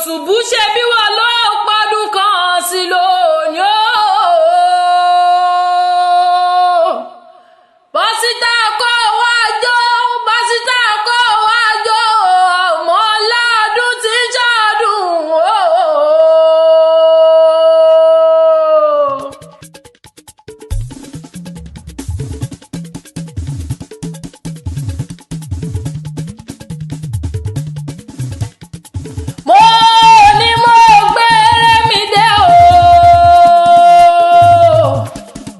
Òtúbú ṣe bí wọ́n ló pọ́dún kan sí lónìí o. Bọ́sítà kó wá jó, bọ́sítà kó wá jó, ọmọ ọlọ́dún tí ń ṣọdún o. Mo ní mo gbére mi dé o.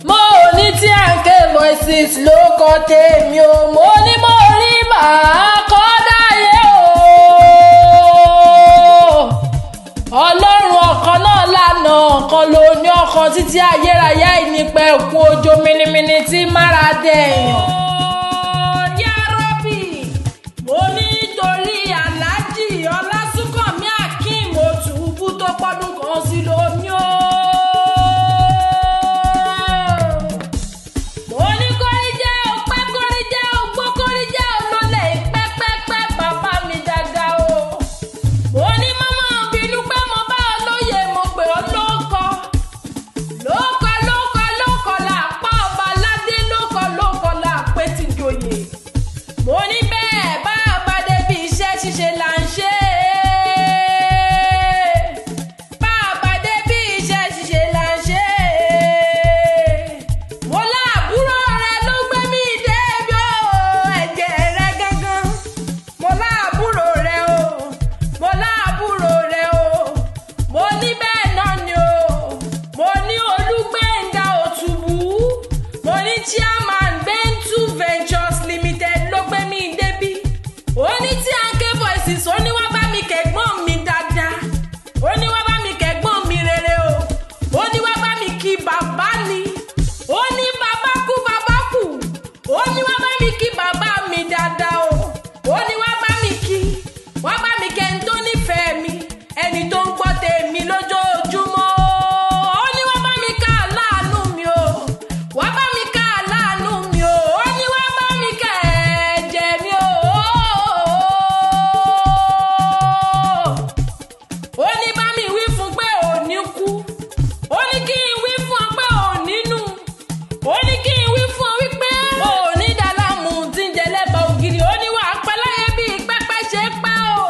Mo ní tí à ń ké voices ló kọ tèmi o. Mo ní mo rí màá kọ́ dáyé o. Ọlọ́run ọ̀kan náà lànà ọ̀kan ló ní ọkàn títí ayérayé ìnípẹ̀kun òjò minimini tí mára dẹ̀yàn. Ya Rabbi, mo ní torí Aláàjì Ọlásùnkànmí Akeem Òtúbú tó pọ́dún kan sí lónìí o. Mo ní kórí jẹ́ ọpẹ́, kórí jẹ́ ogbó, kórí jẹ́ olólè pẹ́pẹ́pẹ́ bàbá mi dáadáa o. Mo ní mọ́mọ́ bínú pé mo bá ọ lóye, mo pè ọ́ lóko. Lóko lóko lóko là pa ọba aládé, lóko lóko là pé ti joyè. Mo ní bẹ́ẹ̀ bá a bá débi iṣẹ́ ṣíṣe là ń ṣe é. Bá a bá débi iṣẹ́ ṣíṣe là ń ṣe é. Mo láàbúrò rẹ ló gbé mi débi o, ẹ̀jẹ̀ rẹ gángan. Mo láàbúrò rẹ o, mo láàbúrò rẹ o. Mo ní bẹ́ẹ̀ náà ni o. Mo ní Olúgbénga Òtúbú. Mo ní chairman Bentu Ventures Limited ló gbé mi débi. Ó ní tí à ń ké voices, ó ní wá bá mi kẹ́gbọ́n mi dáadáa. Ó ní wá bá mi kẹ́gbọ́n mi rere o. Ó ní wá bá mi kí bàbá ni. Ó ní bàbá kú bàbá kú. Ó ní wá bá mi kí bàbá mi dáadáa o. Ó ní wá bá mi kí. Wá bá mi kẹ́ ẹni tó nífẹ̀ẹ́ mi. Ẹni tó ń gbọ́ tèmi lójoojúmọ́. Ó ní wá bá mi ká láàánú mi o. Wá bá mi ká láàánú mi o. Ó ní wá bá mi kẹ́ ẹ̀jẹ̀ mi o. Ó ní bá mi wí fún pé ò ní kú. Ó ní kí n wí fún ọ pé ò nínú. Ó ní kí n wí fún ọ wípé ò ní dàlámù tí ń jẹ lẹ́bàá ògiri. Ó ní wàá pẹ́ láyé bíi pẹ́pẹ́ ṣe pẹ́ o.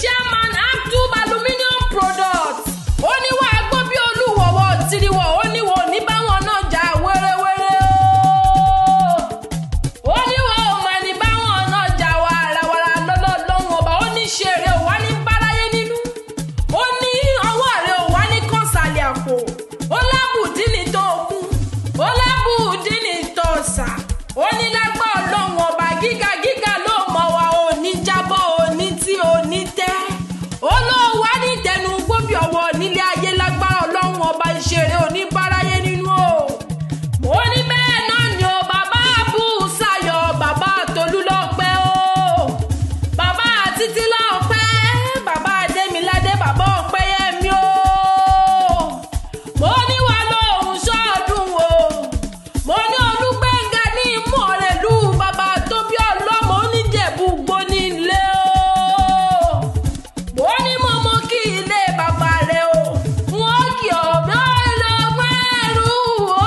Chairman Abdul Aluminium Products. Ó ní wàá gbọ́ bí olúwọ̀wọ̀ tìrìwọ̀. Ó ní wò ní báwọn náà jà wérewére o. Ó ní wọ́n ò mà ní báwọn náà jà wàràwàrà lọ́lọ́lọ́hún ọba. Ó ní ṣe eré ò wá ní báráyé nínú. Ó ní ọwọ́ rẹ̀ ò wá ní kọ́nsálẹ̀ àpò. Ó lábùdí ní tó kún. Ó lábùdí ní tó ọ̀sà. Ó ní lágbá ọlọ́run ọba gíga gíga ló mọ̀ wá, ò ní jábọ́, ò ní tí ò ní tẹ́. Ó ló wá ní tẹnu gbóbi ọ̀wọ́ nílé ayé lágbára ọlọ́run ọba ìṣeré ò ní báráyé nínú o. Mo ní bẹ́ẹ̀ náà ni o, bàbá Bùsáyọ̀, bàbá Tolúlọpẹ́ o. Bàbá Títílọpẹ́, bàbá Adémiládé, bàbá Ọpẹ́yẹmí o. Mo ní wà lóhùn sọ́ọ̀dún o. Mo ní Olúgbénga ní imú ọ̀rẹ́lú bàbá tó bí ọlọ́mọ oníjẹ̀bú gbónílé o. Mo ní mo mọ kí ilé bàbá rẹ o. Wọ́n kì ọ́ bí ọlọ́gbọ́n ẹrú o.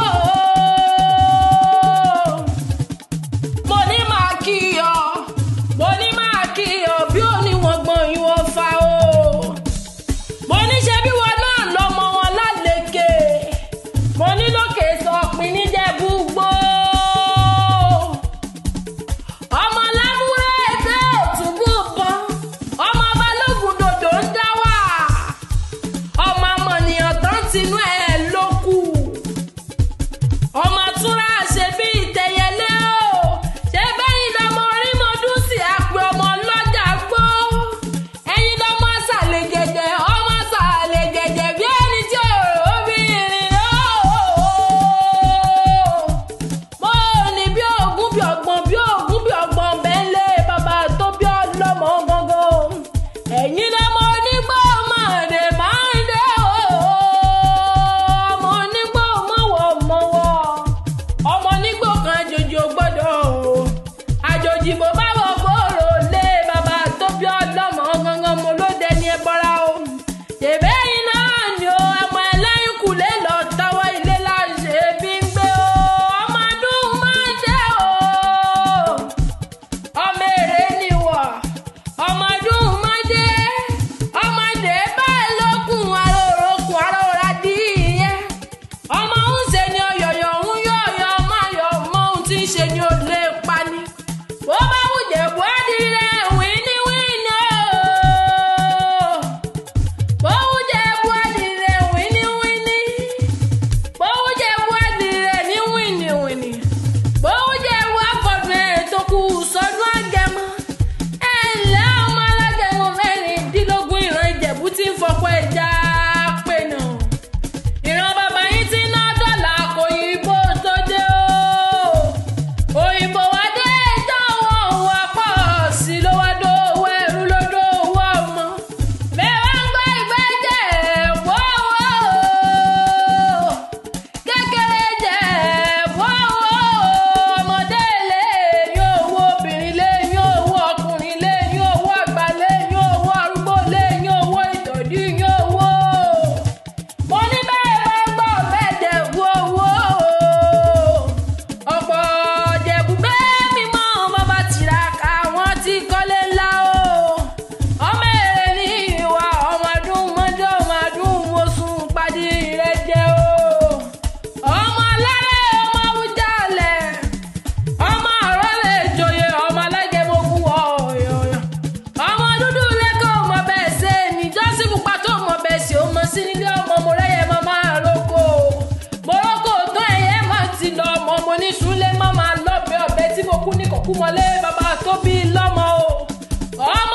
Mo ní máa kí ọ, mo ní máa kí ọ bí ó ní wọn gbọ́n ìwọ̀n fa o. Mo ní ṣe bí wọn náà lọmọ wọn láleke. Mo ní lókè sọpin níjẹ̀bú gbó. Ọmọ lámúrèdè Òtúbú bọ́n, ọmọ balógun dòdò ń dá wà. Ọmọ amọ̀nìyàn tán tinú ẹ̀ ló kù. Ọmọ túnra ṣe bí ìtẹ̀yẹlé o. Ṣé bẹ́yìn lọmọ orímọdún sí àpè ọmọ ọlọ́jà gbó. Ẹ̀yin lọmọ sàlẹ̀ gẹ̀gẹ̀, ọmọ sàlẹ̀ gẹ̀gẹ̀ bí ẹni tí obìnrin o. Mo ní bí ogún bí ọgbọ̀n bí ogún bí ọgbọ̀n bẹ́ẹ̀ lé bàbá tó bí ọlọ́mọ gangan. Ẹ̀yin lọmọ onígbó mọ̀ọ́dẹ máa ń dé o. Ọmọ onígbó mọ̀wọ̀ mọ̀wọ̀. Ọmọ onígbó kan àjòjì ò gbọ́dọ̀ o. Àjòjì bó bá wọ̀ gbòòrò lé bàbá tó bí ọlọ́mọ gangan, mo ló dẹni ẹ bọ́ra o. Òkú mọ́lé bàbá tó bí lọ́mọ o. Ọmọ